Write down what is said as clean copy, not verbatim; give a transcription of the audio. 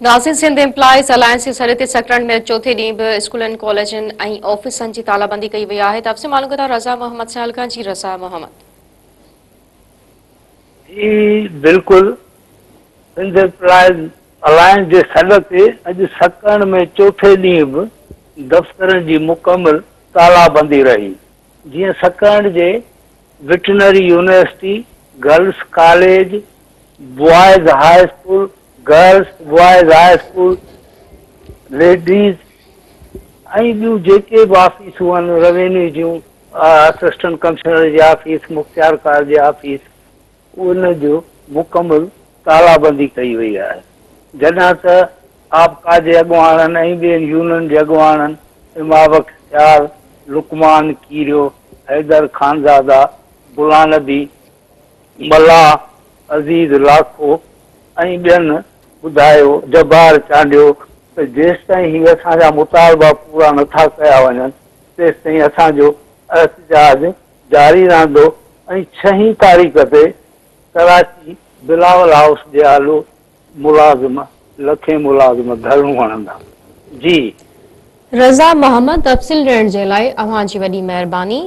ناظرين Sindh employees alliance جي سڏ تي سڪرنڊ ۾ چوٿين ڏينهن به اسڪولن، ڪاليجن ۽ آفيسن جي تالابندي ڪئي وئي آهي. تفصيل معلوم ڪندا رضا محمد سيال کان جي رضا محمد. جي بلڪل سنڌ ايمپلائيز الائنس جي سڏ تي اڄ سڪرنڊ ۾ چوٿين ڏينهن به دفترن جي مڪمل تالابندي رهي جيئن سڪرنڊ جي veterinary university, girls college, boys high school, girls boys high school, ladies ۽ ٻيون جيڪي به آفيسون آهن روينيو جون، اسسٽنٽ ڪمشنر جي آفيس، مختيارڪار جي آفيس ان جو مڪمل تالابندي ڪئي وئي آهي. جڏهن ته آپڪا جي اڳواڻن ۽ ٻين يونين جي اڳواڻن امابخش سيال، لقمان ڪيريو، حيدر خانزاده، غلام نبي ملاح، عزيز لاکو ۽ ٻين ٻڌايو جبار چانڊيو ته جيستائين هي اسان جا مطالبا پورا نٿا ڪيا وڃن تيستائين اسان جو احتجاج جاري رهندو ۽ ڇهين تاريخ تي ڪراچي بلاول هائوس جي آڏو ملازم لکين ملازم ڌرڻو هڻندا. جي. رضا محمد تفصيل ڏيڻ جي لاء اوهان جي وڏي مهرباني.